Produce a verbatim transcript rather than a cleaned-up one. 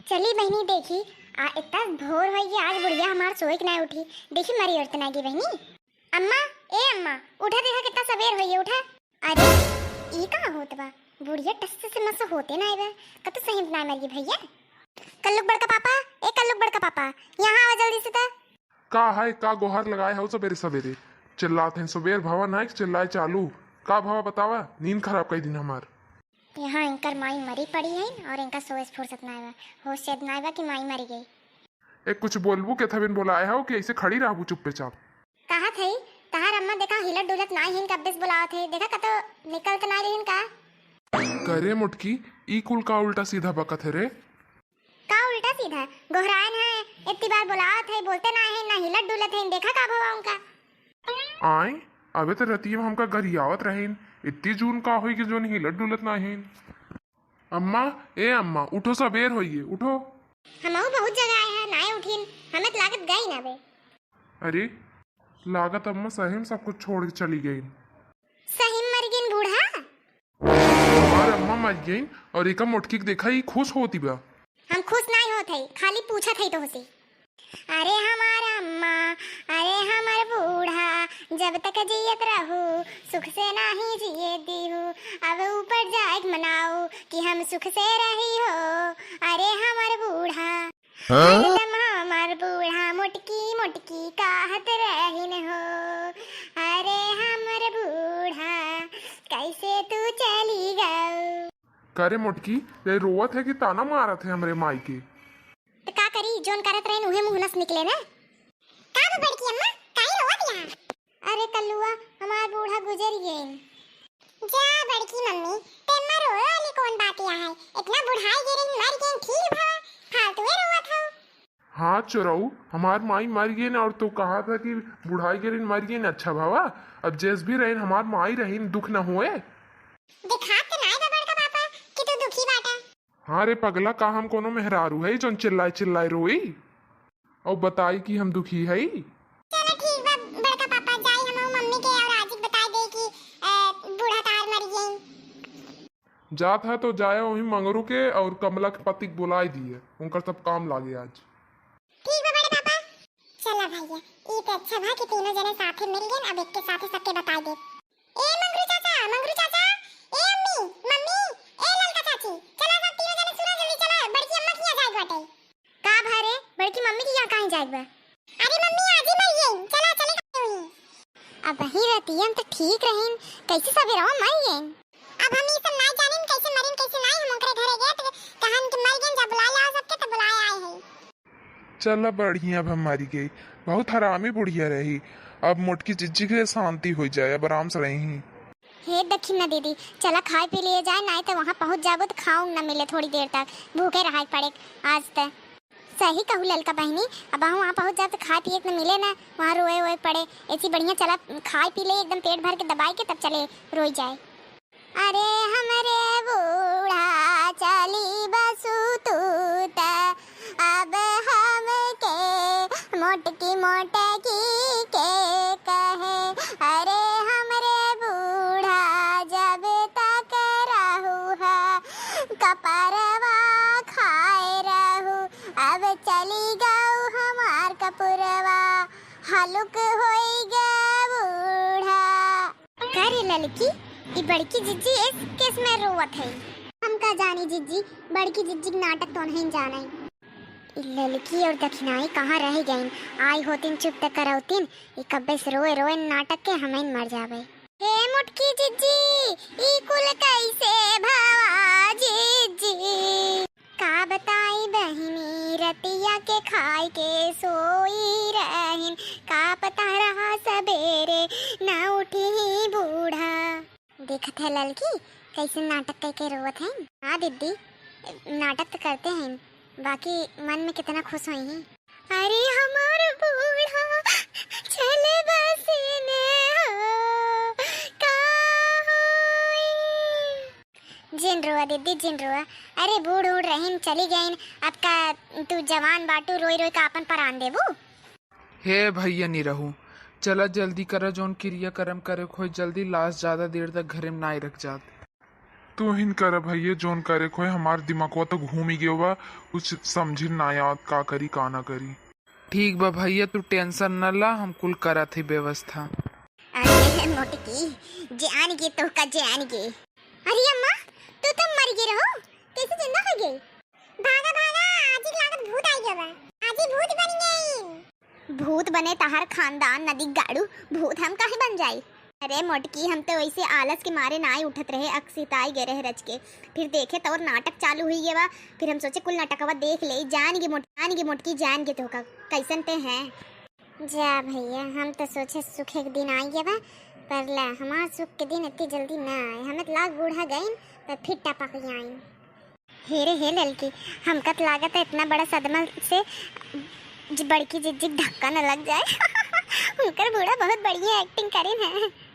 चली बहिनी, देखी, आ इतना भोर होइ गया, आज बुढ़िया हमार सोए के ना उठी। देखी, मरी उठत ना गी बहिनी। अम्मा, ए अम्मा, उठा, देखा कितना सबेर होइ गया, उठा। अरे, ई का होत बा? बुढ़िया टस से मस होते ना आवे, कत सही ना मर गई भैया। कल्लुक बड़का पापा, ए कल्लुक बड़का पापा, यहाँ आवा जल्दी से त। का है, का गोहार लगाए हौ सबेरे सबेरे? चिल्लात हैं, सबेर भवा ना कि चिल्लाए चालू। का भवा बतावा, नींद खराब कई दिन हमार। यहाँ इनकर माई मरी पड़ी है और इनका सोए से फुर्सत ना आवा, होश से ना आवा कि माई मरी गई। ए, कुछ बोलबू के थबिन बोलाए हौ कि ऐसे खड़ी रहबू चुप्पे चाप? कहत है, तहार अम्मा देखा हिलत डुलत ना है, इनका अब्बे से बोलावत है, देखा कतो निकलत ना रही का? करे मोटकी, ई कुल का उल्टा सीधा बकत है रे? का उल्टा सीधा? गोहरायन है, इतनी बार बोलावत है, बोलते ना है, ना हिलत डुलत है, देखा का भवा उनका? आए, अबे तो रतिया में हमका गरियावत रहेन, इतनी जून का होई कि जोन हिलत डुलत ना है। अम्मा, ए अम्मा, उठो, सबेर होइए, उठो। हमहू बहुत जगह आए हैं, नाय उठिन, हमें तो लागत गई ना बे। अरे, लागत अम्मा सही में सब कुछ छोड़ के चली गई। सही में मर गईन बूढ़ा? हमार अम्मा मर गईन और एका मोटकी के देखा, ई खुश होती बा। हम खुश नाय होत है, खाली पूछत है तोहसे। अरे हमार अम्मा, अरे हमर बूढ़ा, जब तक जियत रहू, सुख से नाही जिए दीहू। अब ऊपर जाए के मनाऊ कि हम सुख से रही हो। अरे हमर बूढ़ा, हाँ? हरदम हमर बूढ़ा मोटकी मोटकी कहत रहिन हो। अरे हमर बूढ़ा, कैसे तू चली गऊ? करे मोटकी, ये रोवत है कि ताना मारत है हमरे माई के? तो का करी, जोन करत रहेन उहे मुँह नस निकले ना। का बा बड़की अम्मा, काहे रोवत यहाँ? अरे कल्लुआ, हमार बूढ़ा गुजर गईन। जा बड़की मम्मी, तेम्मा रोए वाली कौन बात यहाँ है? इतना बुढ़ाई गिरिन मर गईन, ठीक भवा, फालतू में रोवत हो। हाँ चोरऊ, हमार माई मर गईन और तू कहा था कि बुढ़ाई गिरिन मर गईन, अच्छा भवा, अब जैस भी रहेन हमार माई रहीन, दुख न होए। दिखात तो नाय बा बड़का पापा कि तू दुखी बाटा। हाँ रे पगला, का हम कोनो मेहरारू है जोन चिल्लाए चिल्लाए रोई और बताई कि हम दुखी है? चलो ठीक बा बड़का पापा, जाई हम मम्मी के और आजी के बताई दे कि, अ, बूढ़ा तार मर गई। जात है तो जाए वही मंगरू के और कमला के पति के बुलाई दिए, उनकर सब काम लागे आज। ठीक बा बड़े पापा। चला भैया, ई तो अच्छा भा कि तीनों जने साथे मिल गए, अब एक के साथे सबके बताई दे। ए मंगरू चाचा, मंगरू चाचा, ए अम्मी, मम्मी, ए ललका चाची, चला सब तीनों जने सुना जल्दी चला, बड़की अम्मा के यहाँ जाए बाटे। का भा रे, बड़की मम्मी के यहाँ काहे जाए बा? अरे मम्मी आज ही मर गई, चला चले गए हुई। अब वही रतियन तो ठीक रहीन, कैसे सवेरवा मर गईन? अब हम ई सब ना जानिन कैसे मरिन कैसे नाई, हम ओकरे घरे गए तो कहन कि मर गईन, जा बुला लाओ सबके, तो बुलाए आए हैं। चला बढ़िया भा मरी गई, बहुत हरामी बुढ़िया रही। अब मोटकी जिज्जी के शांति हो जाए, अब आराम से रही। हे दखिना दीदी, चला खाए पी लिए जाए, नाई तो वहाँ पहुँच जाबो तो खाऊं न मिले थोड़ी देर तक, भूखे रहाए पड़े आज त। सही कहू ललका बहिनी, अब हम वहाँ पहुँच जाब तो खाए पिए के न मिले न, वहाँ रोए वोए पड़े। ऐसी बढ़िया चला खाए पी ले एकदम पेट भर के दबाए के, तब चले रोई जाए। अरे हमरे बूढ़ा चली बसु तू त, अब हमके मोटकी मोटकी के कहे। अरे हमरे बूढ़ा जब तक रहू हा, कपरवा खाए रहू, अब चली गऊ हमार कपुरवा, हलुक होई गे बूढ़ा। का रे ललकी, ई बड़की जिज्जी एस केस में रोवत है? हम का जानी जिज्जी, बड़की जिज्जी के नाटक तो नहीं जाने। ई ललकी और दखिनाई कहाँ रह गईन? आई होतिन चुप त करौतिन, ई कब्बे से रोए रोए नाटक के हमइन मर जाबे। हे मोटकी जिज्जी, ई कुल कैसे भवा जिज्जी? का बताई बहिनी, रतिया के खाए के सोई रहिन, का पता रहा सबेरे न उठी बूढ़ा। देखत है ललकी, कैसे नाटक करके रोवत हैं। हाँ दीदी, नाटक तो करते हैं, बाकी मन में कितना खुश होई हैं। अरे हमार बूढ़ा चले बसिन हो, का होई? जिन रोआ दीदी, जिन रोआ। अरे बूढ़ उड़ रहीन, चली गईन, अब का तू जवान बाटू, रोई रोई का अपन परान देबू? हे भैया निरहू, चला जल्दी करा, जौन क्रिया कर्म करे के होई जल्दी, लाश ज्यादा देर तक घरे में नाई रख जात। तू हिन कर भैया, जौन करे खोए, हमार दिमागवा तो घूम ही गयो बा, कुछ समझ ना आवत का करी का ना करी। ठीक बा भैया, तू tension न ला, हम कुल करत ही व्यवस्था। अरे मोटकी, जान गे तोहका, जान गे। अरे अम्मा, तू तो मर गए रहो, कैसे जिंदा हो गई? भागा भागा, आजी के लागत भूत आई गया बा। आजी भूत बन गई। भूत बने तहार खानदान नदी गाड़ू, भूत हम काहे बन जाई? अरे मोटकी, हम तो वैसे आलस के मारे ना ही उठत रहे, अकसिताई गए रहे रच के। फिर देखे तोर नाटक चालू हुई गया बा, फिर हम सोचे कुल नाटकवा देख ले। जान गे मोट-, जान गे मोटकी, जान गे तोहका, कैसन ते हैं? जा भैया, हम तो सोचे सुखे के दिन आई गया बा, पर ला हमार सुख के दिन इतनी जल्दी ना आए। हमें तो लाग बूढ़ा गइन, पर फिर टपक आई। हे रे हे ललकी, हमका त लागत है इतना बड़ा सदमा से ज-, बड़की जिज्जी के धक्का न लग जाए। उनकर बूढ़ा बहुत बढ़िया acting करिन है।